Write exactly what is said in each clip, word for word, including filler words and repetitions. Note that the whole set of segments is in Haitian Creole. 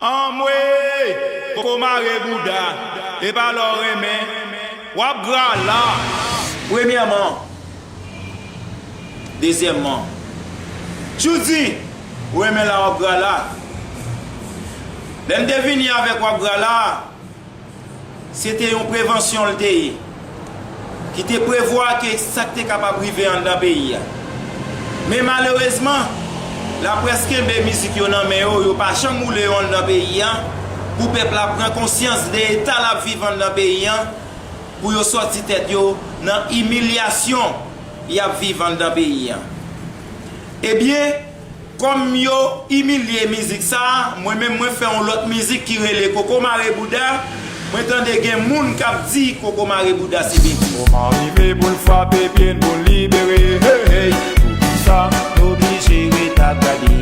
Anmwey! Koko mare bouda, e pa lè w renmen, w ap gra la. Premyèman, dezyèmman, Tchouzi, ou renmen la w ap gra la. Lè m te vini avèk w ap gra la, se te yon prevansyon l te ye, ki te prevwa ke sa k te kapab rive anndan peyi a. Men malerezman, laprès kenbe mizik yo nan men yo, yo pa janm woule yo anndan peyi a, pou pèp la pran konsyans de eta l ap viv anndan peyi a, pou yo sòti tèt yo nan imilyasyon y ap viv anndan peyi a. Ebyen, kòm yo imilye mizik sa a, mwen menm mwen fè yon lòt mizik ki rele Koko Mare Bouda. Mwen tande gen moun k ap di Koko Mare Bouda se betiz. Moman rive pou n frape pye n pou n libere, hey, hey. Poukisa n oblije ret ap gade?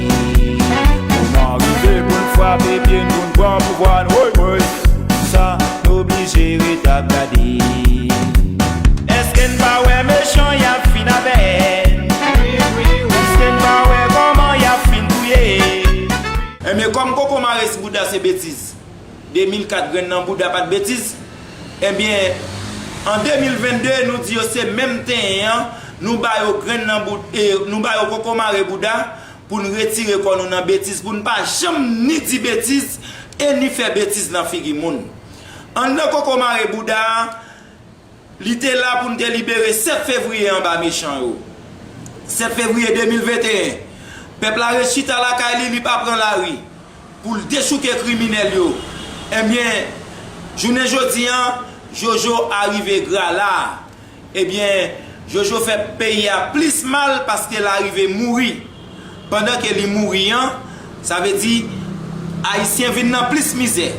Moman rive pou n frape pye n pou n pran pouvwa n, woy, woy. Poukisa n oblije ret ap gade? Èske n pa wè mechan y ap fin avè n? Èske n pa wè kòman y ap fin touye? Enben, kòm Koko Mare Bouda se betiz, de mil kat grenn nan bouda pa t betiz, enben, an de mil venn de, nou di yo se menm tenyen an, nou ba yo grenn nan boud-, e, nou ba yo Koko Mare Bouda pou n retire kò nou nan betiz, pou n pa janm ni di betiz e ni fè betiz nan figi moun. Anndan Koko Mare Bouda a, li te la pou n te libere sèt fevriye anba mechan yo. Sèt fevriye de mil venteyen, pèp la ret chita lakay li, li pa pran lari pou l dechouke kriminèl yo. Ebyen, jounen jodi a, Jojo arive gra la. Ebyen, Jojo fè peyi a plis mal paske l arive mouri. Pandan ke li mouri an, sa vle di, Ayisyen vin nan plis mizè.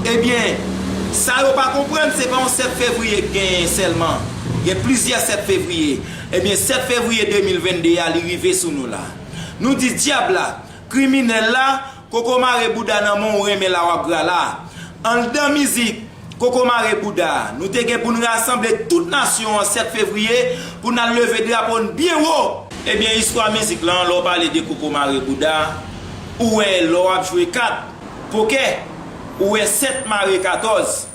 Ebyen, sa yo pa konprann, se pa yon sèt fevriye k genyen sèlman. Gen plizyè sèt fevriye. Ebyen, sèt fevriye de mil vennde a, li rive sou nou la. Nou di dyab la, kriminèl la, Koko Mare Bouda nan men w renmen la w ap gra la. Anndan mizik Koko Mare Bouda, nou te gen pou n rasanble tout nasyon an sèt fevriye pou n al leve drapo n byen wo. Ebyen, istwa mizik lan, lè w pale de Koko Mare Bouda, ou wè lè w ap jwe kat, pokè, ou wè sèt mare katòz.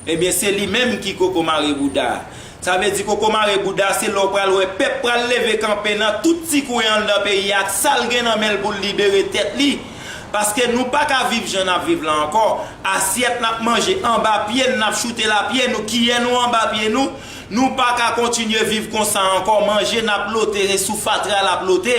Ebyen, se li menm ki Koko Mare Bouda. Sa vle di Koko Mare Bouda, se lè w pral wè pèp pral leve kanpe nan tout ti kwen anndan peyi a ak sa l gen nan men l pou l libere tèt li. Paske nou pa ka viv jan n ap viv la ankò. Asyèt n ap manje anba pye n, n ap choute lapyè nou, kiyè nou anba pye nou. Nou pa ka kontinye viv konsa ankò. Manje n ap lote, e sou fatra l ap lote.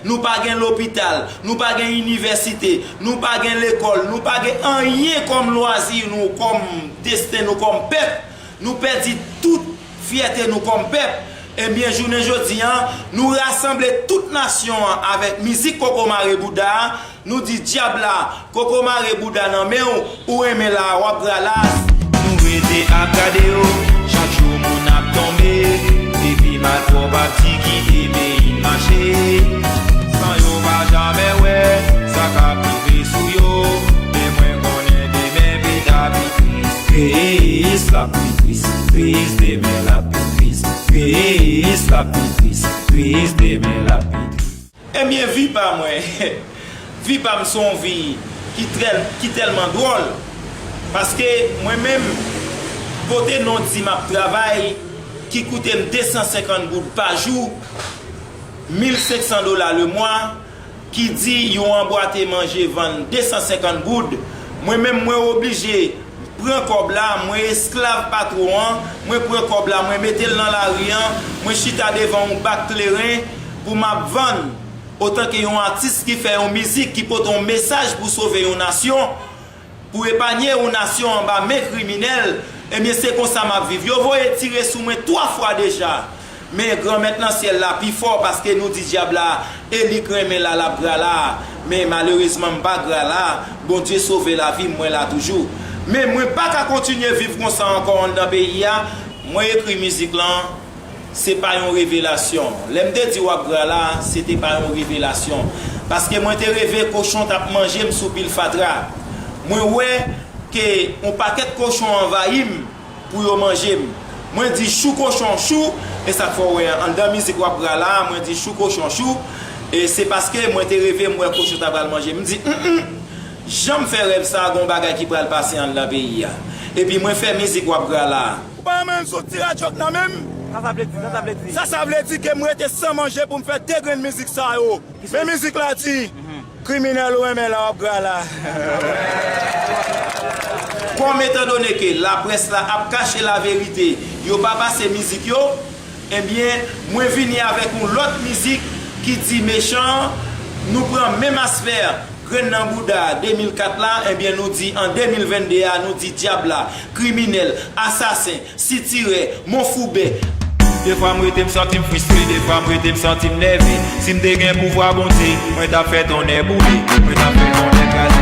Nou pa gen lopital, nou pa gen inivèsite, nou pa gen lekòl, nou pa gen anyen kòm lwazi nou, kòm desten nou, kòm pèp. Nou pèdi tout fyète nou kòm pèp. Ebyen, jounen jodi a, nou rasanble tout nasyon an avèk mizik Koko Mare Bouda a. Nou di dyab la, Koko Mare Bouda nan men w, ou renmen la, w ap gra la. Nou rete ap gade yo, chak jou moun ap tonbe, epi malpwòp ap di kite peyi n mache. San yo pa jamè wè sa k ap rive sou yo, men mwen konnen demen pita pi tris. Tris, l ap pi tris, tris, demen l ap pi tris. Tris, l ap pi tris, tris, demen l ap pi tris. Ebyen, vi pa mwen, vi pa m se yon vi ki trè, ki tèlman dwòl. Paske mwen menm, kote non di m ap travay, ki koute m de san senkant goud pa jou, mil senk san dola lemwa, ki di yon anbwate manje vann de san senkant goud, mwen menm mwen oblije pran kòb la, mwen esklav patwon an, mwen pran kòb la, mwen mete l nan lari an, mwen chita devan yon bak kleren pou m ap vann, otanke yon atis ki fè yon mizik ki pote yon mesaj pou sove yon nasyon, pou epanye yon nasyon anba men kriminèl, ebyen, se konsa m ap viv. Yo voye tire sou mwen twa fwa deja. Men Granmèt nan syèl la pi fò, paske nou di dyab la, e li k renmen la, l ap gra la. Men malerezman, m pa gra la. Bondye sove lavi m, mwen la toujou. Men mwen pa ka kontinye viv konsa ankò anndan peyi a. Mwen ekri mizik lan, se pa yon revelasyon. Lè m te di w ap gra la, se te pa yon revelasyon. Paske mwen te reve kochon t ap manje m sou pil fatra. Mwen wè ke yon pakèt kochon anvayi m pou yo manje m. Mwen di chou kochon chou, e sa k fè w wè anndan mizik w ap gra la, mwen di chou kochon chou, e se paske mwen te reve m wè kochon ta pral manje m. M di, mm, mm, Janm fè rèv sa, gon bagay ki pral pase anndan peyi a. Epi mwen fè mizik w ap gra la. Ou pa renmen m sou ti radyo k nan men m? Sa sa vle di? Sa sa vle di? Sa sa vle di ke m rete san manje pou m fè de grenn mizik sa yo. Men mizik la di, kriminèl ou renmen la w ap gra la. Kòm etandone ke laprès la ap kache laverite, yo pa pase mizik yo, ebyen, mwen vini avèk yon lòt mizik ki di mechan, nou pran menm aspè grenn nan bouda de mil kat la, ebyen, nou di an de mil venn de a, nou di dyab la, kriminèl, asasen, sitirè, monfoubè. Defwa m rete m santi m fristre, defwa m rete m santi m nève. Si m te gen pouvwa Bondye, mwen t ap fè tonnè boule, mwen t ap fè tonnè kraze.